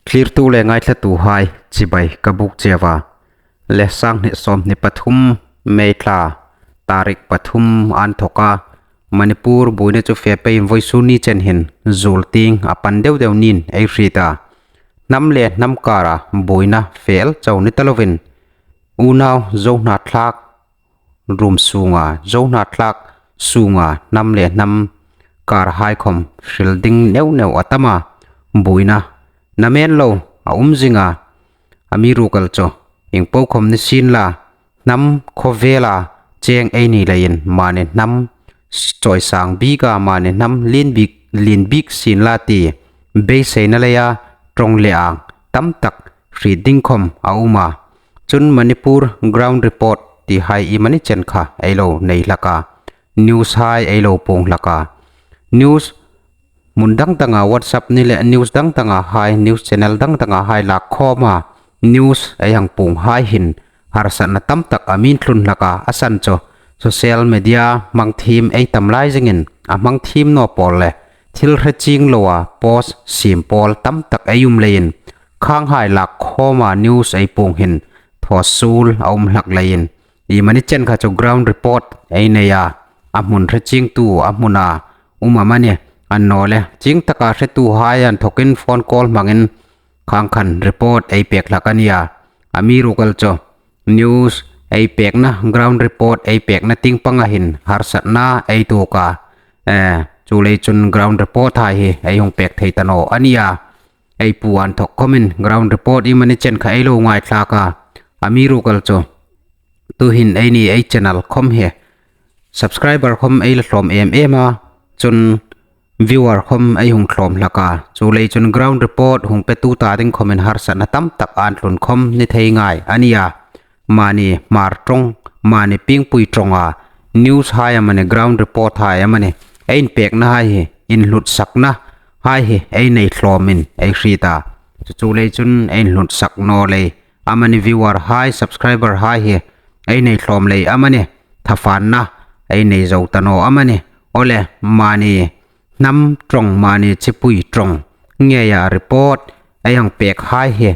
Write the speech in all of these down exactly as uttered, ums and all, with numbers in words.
Thlirtu le ngaithlatuhai chibai ka buk cheu a. Le sang hni sawmhni pathum May thla, tarik pathum an thawk a. Manipur buoina chu fe peiin vawisun ni chen hin zuol tieng a pan deu deu niin ei hriet a. Hnam le hnam kara buoina fel chau ni ta lovin, unau Zo hnathlak rum sunga, Zo hnathlak sunga hnam le hnam karhai khom hril ding neu neu a tam a. Buoina namen lo a um zing a. Amiruokchu, ieng po khom ni sien la, hnam khawvela cheng ei ni leiin, mani hnam chawisang bik a, mani hnam lien bik, lien bik sien la ti beiseina leia ṭawng le ang tam tak hriet ding khom a um a. Chun Manipur ground report ti hai iemani chen kha ei lo nei hlak a. News hai ei lo puong hlak a. News hmun dang danga, WhatsApp ni le news dang danga hai, news channel dang danga hai lak khawma news ei hang puong hai hin harsatna tam tak a mi thlun hlak a. A san chu social media hmang thiem ei tam lai zingin, a hmang thiem naw pawl le thil hre chieng loa post siem pawl tam tak ei um leiin, khanghai lak khawma news ei puong hin thaw suol a um hlak leiin, iemani chen kha chu ground report ei nei a. A hmun hre chiengtu a hmuna um am a ni, annawleh chieng taka hretuhai an thawkin phone call hmangin khang khan report ei pek hlak a nia. Amiruokchu news ei pekna, ground report ei pekna tieng panga hin harsatna ei tuok a. Eh, chuleiin chun ground report hai hi ei hung pek thei ta naw a nia. Ei pu an thawk khomin ground report iemani chen kha ei lo ngaithlak a. Amiruokchu tuhin eini ei channel khom hi subscriber khom ei la hlawm em em a. Chun viewer khom ei hung hlawm hlak a. Chuleiin chun ground report hung petu ta ding khomin harsatna tam tak an thlun khom ni thei ngai a nia. Mani Hmar ṭawng, mani Piengpui ṭawnga news hai amanih, ground report hai amanih, ei inpekna hai hi, inhlutsakna hai hi ei nei hlawmin ei hriet a. Chu, chuleiin chun ei inhlutsak naw lei amani, viewer hai, subscriber hai hi ei nei hlawm lei amani, thafanna ei nei zo ta naw amani. Awle, mani hnam ṭawng, mani chipui ṭawng ngeia report ei hang pek hai hi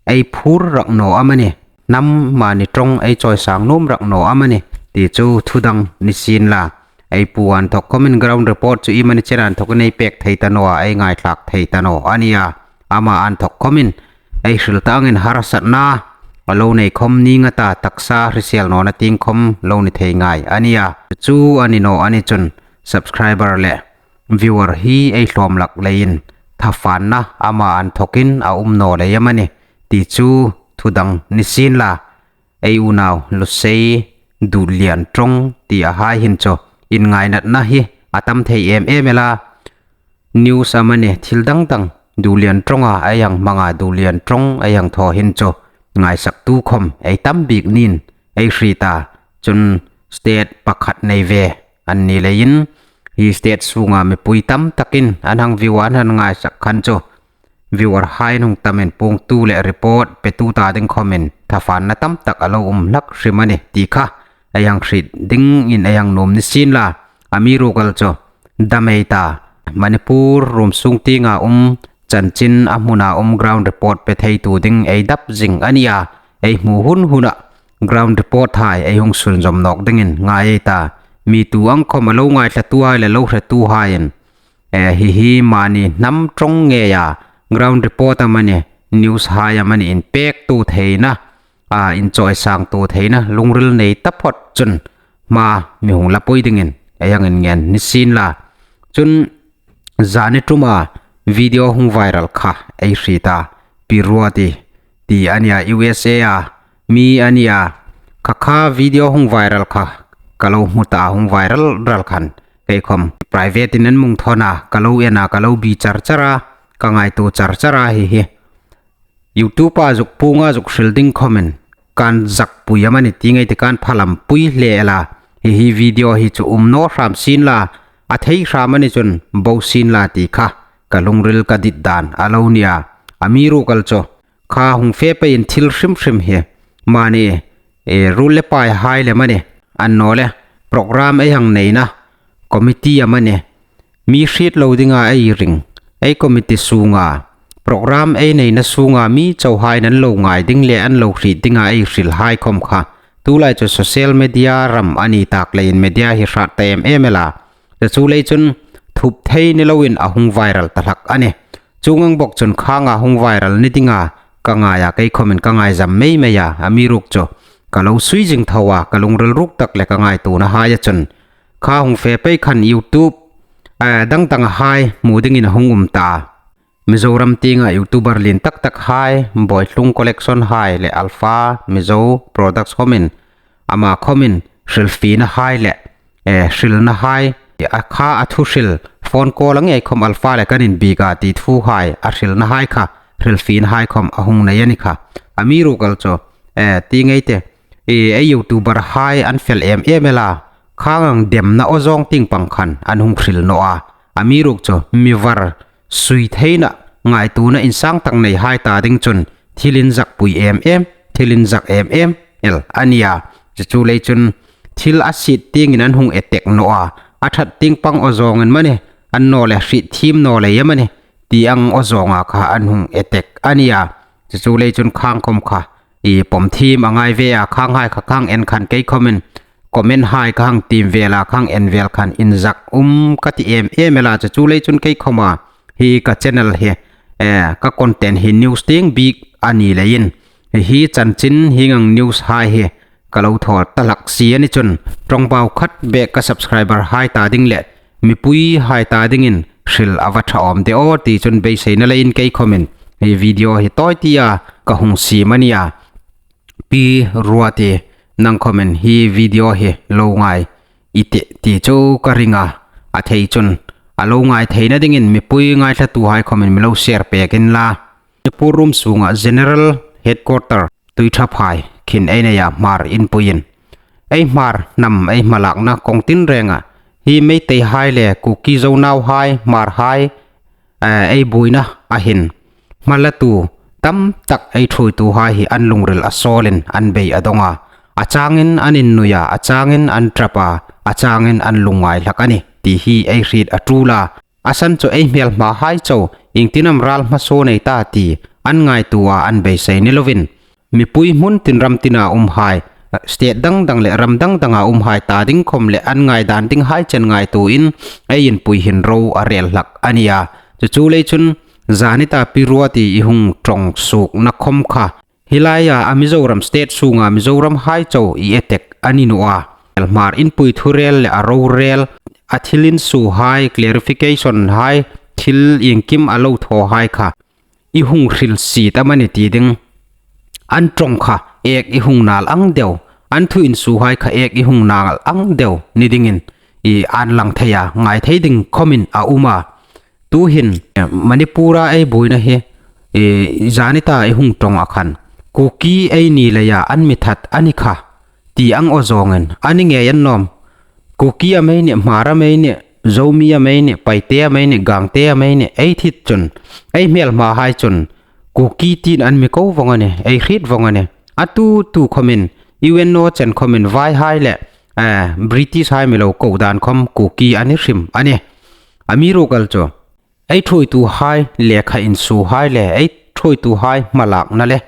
ei phur rak naw amani, hnam mani ṭawng ei chawisang nuom rak naw amani ti chu thu dang ni sien la. Ei pu an thawk khomin ground report chu iemani chen an thawkin ei pek thei ta naw a, ei ngaithlak thei ta naw a nia. Ama an thawk khomin ei hril ta angin harsatna a lo nei khom ning a ta, taksa hrisel nawna tieng khom lo ni thei ngai a nia. Chu a ni naw a ni chun subscriber le viewer hi ei hlawm hlak leiin thafanna ama an thawkin a um naw lei amani ti chu thu dang ni sien la. Ei unau Lusei Duhlian ṭawng ti a hai hin chu inngainatna hi a tam thei em em el a. News amani, thil dang dang Duhlian ṭawnga ei hang hmanga, Duhlian ṭawng ei hang thaw hin chu ngaisaktu khom ei tam bik niin ei hriet a. Chun state pakhat nei ve an ni leiin, hi state sunga mipui tam takin an hang view a, an hang ngaisak khan chu viewer hai hung tamin puongtu le report petu ta ding khomin thafanna tam tak a lo um hlak hrim a ni ti kha ei hang hriet dingin ei hang nuom ni sien la. Amiruokchu dam ei ta, Manipur rum sung tienga um, chanchin a hmuna um ground report pe theitu ding ei dap zing a nia. Ei hmu hun huna ground report hai ei hung sunzawm nawk dingin ngai ei ta. Mi tu ang khom a lo ngaithlatuhai le lo hretuhaiin, eh, hi hi mani hnam ṭawng ngeia ground report amani, news hai amani inpektu theina, a, inchawisangtu theina lungril nei taphot chun hma mi hung lapui dingin ei hang inngen ni sien la. Chun zani ṭuma video hung viral kha ei hriet a, Pi Ruati ti a nia, U S A a mi a nia. Kha kha video hung viral kha ka lo hmu ta, hung viral ral khan kei khom private-in an mung thawn a, ka lo en a, ka lo bi char char a, ka ngaituo char char a hi hi. YouTube-a zuk puonga zuk hril ding khomin kan zakpui amani ti ngei ti, kan phalampui hle el a. Hi hi video hi chu um naw hram sien la, a thei hram a ni chun bo sien la ti kha ka lungril ka dit dan a lo nia. Amiruokchu kha hung fe peiin thil hrim hrim hi mani, e, ruol le pai hai le amani, annawleh program ei hang neina committee amani, mi hriet lo dinga ei ring, ei committee sunga program ei neina sunga mi chauhai nan lo ngai ding le an lo hriet dinga ei hril hai khawm kha, tulai chu social media ram a ni tak leiin media hi hrat ta em em el a. Chu chu lei chun thup thei ni loin a hung viral ta hlak a nih. Chuong ang bawk chun khanga hung viral ni dinga ka ngai a, kei khawmin ka ngaizam mei mei a, amiruokchu ka lo sui zing tho a, ka lungril ruk tak le ka ngaituona hai a chun kha hung fe pei khan YouTube, eh, dang dang hai hmu dingin a hung um ta. Mizoram tienga YouTuber lien tak tak hai, Boithlung Collection hai le Alpha Mizo Products khawmin, ama khawmin hrilfiena hai le, eh, hrilna hai, a kha a thu hril, phone call a ngei khawm Alpha le kan inbiek a ti thu hai, a hrilna hai kha, hrilfiena hai khawm a hung nei a ni kha. Amiruokchu, eh, ti ngei te, eh, ei YouTuber hai an fel em em el a, khang ang demna aw zawng tieng pang khan an hung hril naw a. Amiruokchu mi var sui theina, ngaituona insang tak nei hai ta ding chun thil inzakpui em em, thil inzak em em el a nih a. Chu chu lei chun thil a siet tiengin an hung attack naw a, a ṭhat tieng pang aw zawngin amanih, an naw le hriet thiem naw lei amanih, ti ang aw zawnga kha an hung attack a nih a. Chu chu lei chun khang khawm kha i pawm thiem a ngai ve a, khang hai kha khang en khan kei khawmin comment hai ka hang tiem vel a, khang en vel khan inzak um ka ti em em el a. Chu chu lei chun kei khawma hi ka channel hi, eh, ka content hi news tieng bik a ni leiin hi chanchin hieng ang news hai hi ka lo thaw ta hlak si a ni chun, ṭawngbau khat bek ka subscriber hai ta ding le mipui hai ta dingin hril a va ṭha awm de aw ti chun beiseina leiin kei khawmin hi video hi tawi tia ka hung siem a nih a. Pi Ruati, nang khawmin hi video hi lo ngai i tih ti chu ka ring a, a thei chun a lo ngai theina dingin mipui ngaithlatuhai khawmin mi lo share pek inla. Manipur rum sunga General Headquarter Tuiṭhaphai khin ei nei a, Hmar inpuiin ei Hmar hnam ei hmalakna kawng tinrenga hi Meiteihai le Kuki Zo nauhai, Hmarhai, eh, ei buoina a hin hmalatu tam tak ei ṭhuoituhai hi an lungril a sawlin an bei a dawng a. A changin an innui a, a changin an ṭap a, a changin an lungngai hlak a nih ti hi ei hriet a ṭul a. A san chu ei hmelmahai chau, iengtin am ral hmasawn ei ta ti an ngaituo a, an beisei ni lovin, mipui hmun tin ram tina umhai, state dang dang le ram dang danga umhai ta ding khawm le an ngaidan dinghai chen ngaituoin ei inpui hin ro a rel hlak a nih a. Chu chu lei chun zanita Pi Ruati i hung ṭawng suokna khawm kha hi laia a Mizoram state sunga Mizoramhai chau i attack a ni naw a. Hmar inpui thu rel le a ro rel, a thil insuohai, clarification hai, thil iengkim a lo thawhai kha i hung hril si ta amanih ti ding. An ṭawng kha ek i hung nal ang deu, an thu insuohai kha ek i hung nal ang deu ni dingin i an lang thei a, ngai thei ding khawmin a um a. Tuhin, eh, Manipura ei buoina hi, eh, zanita i hung ṭawng a khan Kuki ei ni leia an mi that a ni kha ti ang aw zawngin a ni ngei annawm. Kuki am ei nih, Hmar am ei nih, Zomi am ei nih, Paite am ei nih, Gangte am ei nih, ei thiet chun, ei hmelmahai chun Kuki tiin an mi ko vawng a nih, ei hriet vawng a nih. A tu tu khawmin, U N naw chen khawmin vaihai le, eh, Britishai mi lo ko dan khawm Kuki a ni hrim a nih. Amiruokchu ei ṭhuoituhai, lekha insuohai le ei ṭhuoituhai hmalakna le,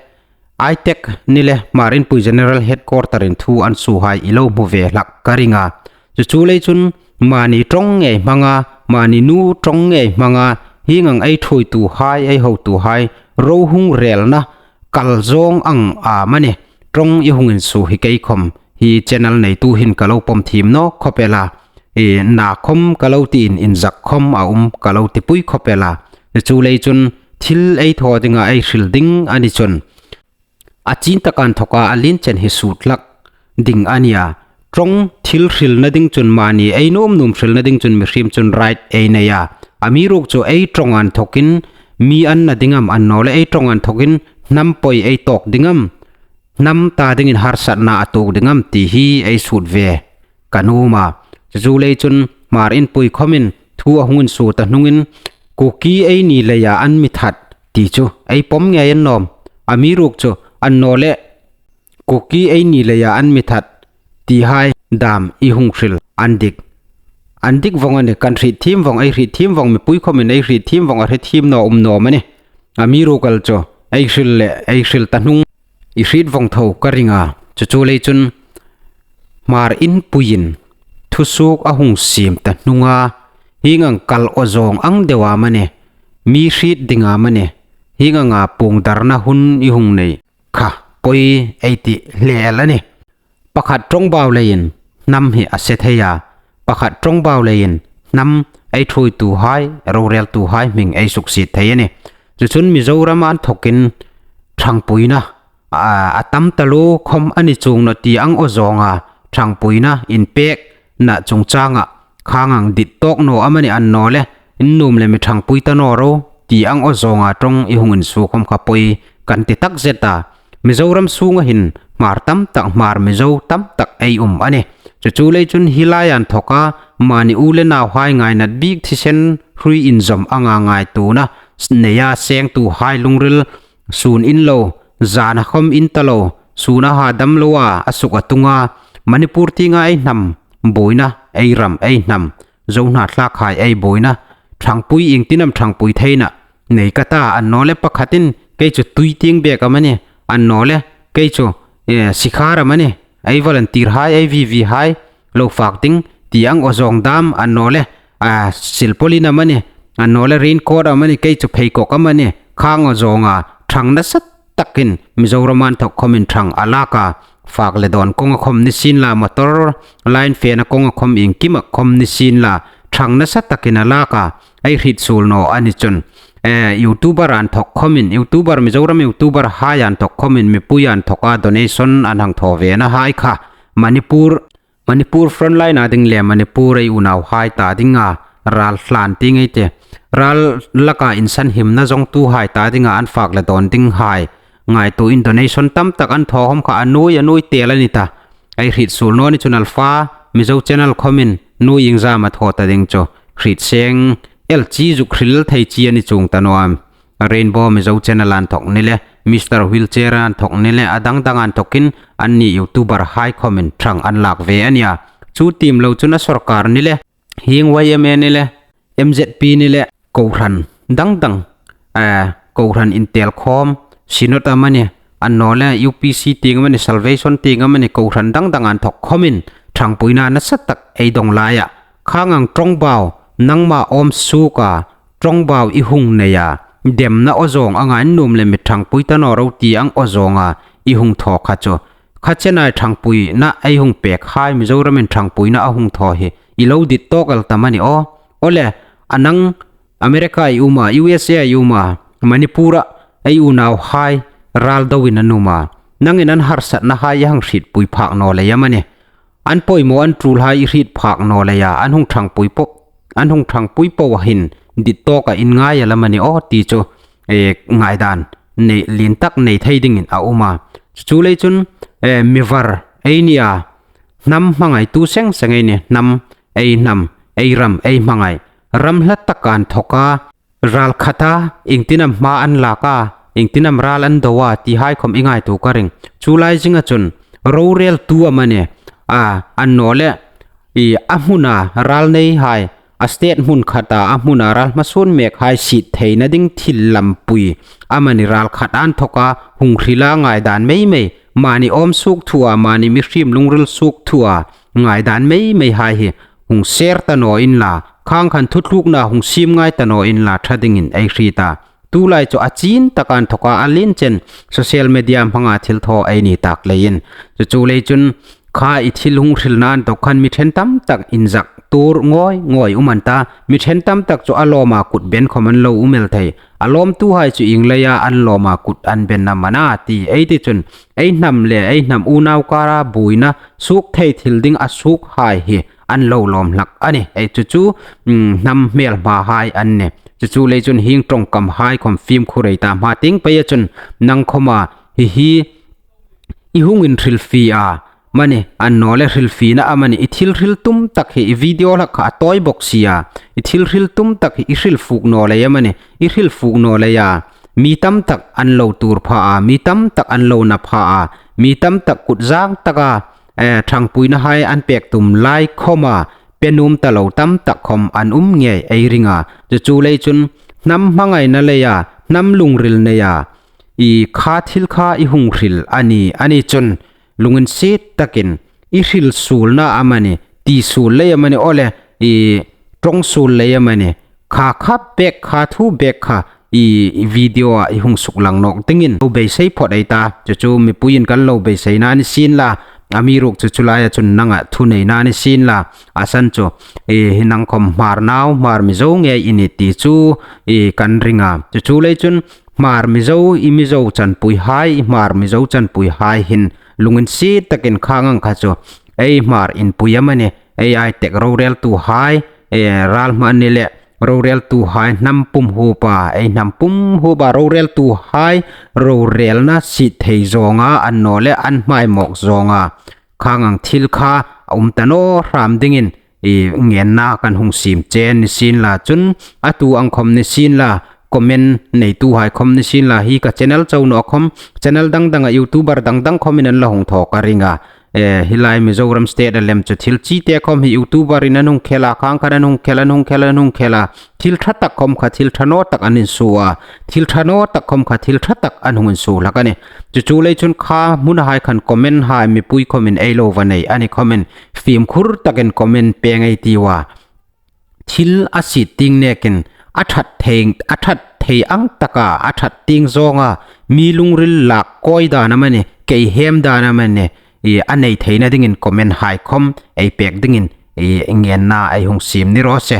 I tech ni le Hmar inpui General Headquarter-in thu an suohai i lo hmu ve hlak ka ring a. Chu chu lei chun mani ṭawng ngei hmanga, mani nu ṭawng ngei hmanga, hieng ang ei ṭhuoituhai, ei hotuhai ro hung relna kal zawng ang amanih ṭawng i hung insuo hi kei khawm hi channel neitu hin ka lo pawm thiem naw khawp el a. I na khawm ka lo tiin inzak khawm a um ka lo tipui khawp el a. Chu lei chun thil ei thaw dinga ei hril ding a ni chun a chin taka inthoka a lien chen hi sut hlak ding a nia. Ṭawng thil hrilna ding chun mani ei nuom nuom hrilna ding chun mihriem chun right ei nei a. Amiruokchu ei ṭawnga inthokin mi an na ding am, annawleh ei ṭawnga inthokin hnam pawi ei tawk ding am, hnam ta dingin harsatna a tuok ding am ti hi ei sut ve ka nuom a. Chu chu lei chun Hmar inpui khawmin thu a hung insuo ta hnungin Kuki ei ni leia an mi that ti chu ei pawm ngei annawm. Amiruokchu annawleh Kuki ei ni leia an mi that tihai dam i hung hril an dik. An dik vawng a nih, kan hriet thiem vawng, ei hriet thiem vawng, mipui khawmin ei hriet thiem vawng, a hre thiem naw um naw am a nih. Amiruokchu ei hril le ei hril ta hnung i hriet vawng tho ka ring a. Chu chu lei chun Hmar Inpuiin thusuok a hung siem ta hnunga hieng ang kal aw zawng ang deu amanih, mi hriet ding amanih, hieng anga puongdarna hun i hung nei kha pawi ei ti hle el a nih. Pakhat ṭawngbau leiin hnam hi a se thei a, pakhat ṭawngbau leiin hnam ei ṭhuoituhai, roreltuhai hming ei suksiet thei a nih. Chu chun Mizoram a inthawkin ṭhangpuina a, a tam taluo khawm a ni chuong naw ti ang aw zawnga ṭhangpuina inpekna chungchanga khang ang dit tawk naw amanih, annaw le in nuom le mi ṭhangpui ta naw ro ti ang aw zawnga ṭawng i hung insuo khawm kha pawi kan ti takzet a. Mizoram sunga hin Hmar tam tak, Hmar Mizo tam tak ei um a nih. Chu chu lei chun hi lai a inthawka mani u le nauhai ngainat bik thisen hrui inzawm anga ngaituona neia sengtuhai lungril sun in lo, zana khawm in ta lo, suna ha dam loa a suk a tunga, Manipur tienga ei hnam buoina, ei ram, ei hnam, Zo hnathlak hai ei buoina, ṭhangpui iengtin am ṭhangpui theina nei ka ta, annaw le pakhatin kei chu tui tieng bek amanih, annaw le kei chu, eh, sikhar amanih, ei volunteer hai, ei V V hai lo fak ding ti ang aw zawng dam, annaw le, a, silpolin amanih, annaw le raincoat amanih, kei chu pheikok amanih, khang aw zawnga ṭhang nasa takin Mizoram a inthawk khawmin ṭhang a lak a, fak le dawn kawnga khawm ni sien la, motor line fena kawnga khawm iengkima khawm ni sien la, ṭhang nasa takin a lak a, ei hriet suol naw a ni chun, eh, YouTuber a inthawk khawmin, YouTuber, Mizoram YouTuber hai a inthawk khawmin, mipui a inthawka donation an hang thaw vena hai kha, Manipur, Manipur frontline a ding le Manipur ei unauhai ta dinga ral hlan ti ngei te, ral laka insanhimna zawngtuhai ta dinga an fak le dawn dinghai ngaituoin donation tam tak an thaw khawm kha a nuoi, a nuoi tel a ni ta. Ei hriet suol naw ni chun Alpha Mizo channel khawmin nuoi ieng zama thaw ta ding chu hriet seng el chi zuk hril thei chi a ni chuong ta naw am. Rainbow Mizo channel a inthawk ni le, Mister Wheelchair a inthawk ni le, a dang dang a inthawkin anni YouTuber hai khawmin ṭhang an lak ve a nih a. Chu tiem lo chun a sawrkar ni le, hieng Y M A ni le, M Z P ni le, kohran dang dang, eh, kohran intel khawm, Synod amanih, annaw le U P C tieng amanih, Salvation tieng amanih, kohran dang dang a inthawk khawmin ṭhangpuina nasa tak ei dong lai a. Khang ang ṭawngbau, nangma awm suoka, ṭawngbau i hung nei a, demna aw zawng anga in nuom le mi ṭhangpui ta naw ro ti ang aw zawnga i hung thaw kha chu, kha chena ṭhangpuina ei hung pek hai, Mizoramin ṭhangpuina a hung thaw hi i lo dit tawk el ta am a ni aw? Aw le, a nang America i um a, U S A i um a, Manipur-a ei unauhai ral doin an um a, nangin an harsatnahai i hang hrietpui phak naw lei am a nih? An poimaw an ṭulhai i hriet phak naw leia, an hung ṭhangpui po, an hung ṭhangpui po a hin dit tawka in ngai el am a ni aw ti chu, eh, ngaidan nei, lien tak nei thei dingin a um a. Chu chu lei chun, eh, mi var ei ni a, hnam hmangaitu seng seng ei ni, hnam, ei hnam, ei ram, ei hmangai. Ram hla taka inthawka, ral khata, iengtin am hma an lak a, iengtin am ral an do a, ti hai khawm i ngaituo ka ring. Chu lai zinga chun, roreltu amanih, a, annaw le, i, a hmuna ral nei hai, a state hmun khata, a hmuna ral hmasuon mek hai siet theina ding thil lampui amanih ral khat a inthawka hung hrila ngaidan mei mei, mani awm suok thua, mani mihriem lungril suok thua ngaidan mei mei hai hi hung share ta naw inla, khang khan thutlukna hung siem ngai ta naw inla ṭha dingin ei hriet a. Tu lai chu a chin taka inthawka a lien chen social media hmanga thil thaw ei ni tak leiin. Chu chu lei chun kha i thil hung hrilna inthawk khan mi ṭhen tam tak inzak tuor ngawi ngawi um an ta, mi ṭhen tam tak chu a lawma kut ben khawm an lo um el thei. A lawmtuhai chu ieng leia an lawma kut an ben am a na ti ei ti chun, ei hnam le ei hnam unau kara buoina suok thei thil ding a suokhai hi an lo lawm hlak a nih. Ei chu chu, mm, hnam hmelmahai an nih. Chu chu lei chun hieng ṭawngkamhai khawm fimkhur ei ta, hma tieng peia chun nang khawma hi hi i hung inhrilfie a, amanih, annaw le hrilfiena amanih, i thil hril tum tak hi, i video hlak kha a tawi bawk si a, i thil hril tum tak hi i hril fuk naw lei amanih, i hril fuk naw leia, mi tam tak an lo tuor pha a, mi tam tak an lo na pha a, mi tam tak kut zang taka, eh, ṭhangpuinahai an pek tum lai khawma, pe nuom ta lo tam tak khawm an um ngei ei ring a. Chu chu lei chun hnam hmangaina leia hnam lungril neia i kha thil kha i hung hril a ni, a ni chun lunginsiet takin i hril suolna amanih, ti suol lei amanih, awle, i ṭawng suol lei amanih, kha kha bek, kha thu bek kha i, i video-a i hung suklang nawk dingin lo beisei phawt ei ta. Chu chu mipuiin kan lo beiseina ni sien la, amiruokchu chu laia chun nanga thuneina ni sien la, a san chu, i, hi nang khawm Hmar nau, Hmar Mizo ngei i nih ti chu, i, kan ring a. Chu chu lei chun Hmar Mizo, i Mizo chanpuihai, i Hmar Mizo chanpuihai hin lunginsiet takin khang ang kha chu ei Hmar inpui amanih, ei ai tek roreltuhai, e, ral hmani le roreltuhai hnam pum huopa, ei hnam pum huopa roreltuhai rorelna siet thei zawnga, annawleh an hmaimawk zawnga khang ang thil kha a um ta naw hram dingin i ngenna kan hung siem chen ni sien la, chun a tu ang khawm ni sien la, comment neituhai khawm ni sien la, hi ka channel chau naw khawm, channel dang danga YouTuber dang dang khawmin an la hung thaw ka ring a. E, hi lai Mizoram state-a lem chu thil chite khawm hi YouTuber-in an hung khel a, khang khan an hung khel, an hung khel, an hung khel a. Thil ṭha tak khawm kha thil ṭha naw tak an insuo a. Thil ṭha naw tak khawm kha thil ṭha tak an hung insuo hlak a nih. Chu chu lei chun kha hmunahai khan comment-hai mipui khawmin ei lo va nei a ni khawmin fimkhur takin comment pêng ei tiu a. Thil a siet ding nekin a ṭhat thei, a ṭhat thei ang taka, a ṭhat ding zawnga, mi lungril lak kawi dan amanih, kei hem dan amanih, i, a nei theina dingin comment-hai khawm ei pêk dingin i ngenna ei hung siem ni raw se.